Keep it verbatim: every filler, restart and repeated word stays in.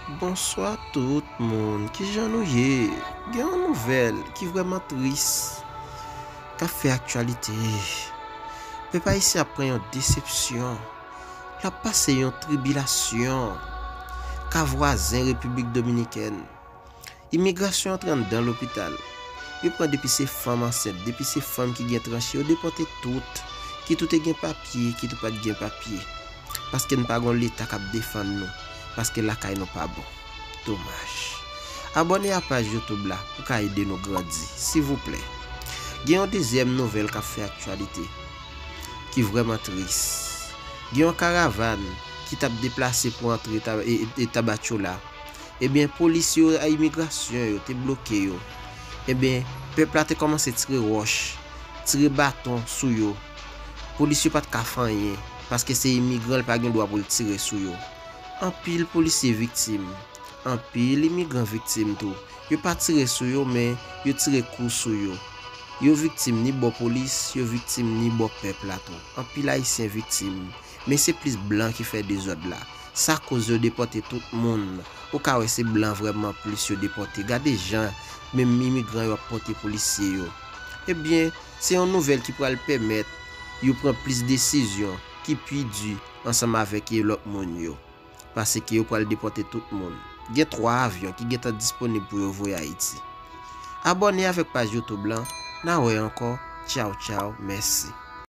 Bonswa tout moun, kijan nou ye? Gen yon nouvèl ki vrèman tris k ap fè aktyalite. Pèp ayisyen ap pran yon desepsyon, l ap pase yon tribilasyon. Ka vwazen Repiblik Dominikèn, imigrasyon antre anndan lopital. Yo pran depi se fanm ansent, depi se fanm ki gen tranche, yo depòte tout, kit ou te gen papye, kit ou pa t gen papye. Paske n pa gon Leta k ap defann nou, paske lakay nou pa bon. Domaj. Abòne a paj YouTube la pou ka ede nou grandi, silvouplè. Gen yon dezyèm nouvèl k ap fè aktyalite, ki vrèman tris. Gen yon karavàn ki t ap deplase pou antre Ta-, e, e, Tabatchoula. Ebyen, polis yo a imigrasyon yo te bloke yo. Ebyen, pèp la te kòmanse tire wòch, tire baton sou yo. Polis yo pa t ka fè anyen, paske se imigran, l pa gen dwa pou l tire sou yo. Anpil polisye viktim, anpil imigran viktim tou. Yo pa tire sou yo, men yo tire kou sou yo. Yo viktim ni bò polis, yo viktim ni bò pèp la tou. Anpil ayisyen viktim, men se plis blan ki fè dezòd la. Sa koz yo depòte tout moun. Ou ka wè se blan vrèman plis yo depòte. Gade jan menm imigran yo ap pòte polisye yo. Ebyen, se yon nouvèl ki pral pèmèt yo pran plis desizyon ki pi di ansanm avèk lòt moun yo. Paske yo pral depòte tout moun. Gen twa avyon ki gentan disponib pou yo voye Ayiti. Abòne avèk paj YouTube lan. N a wè ankò. Tchaw, tchaw. Mèsi.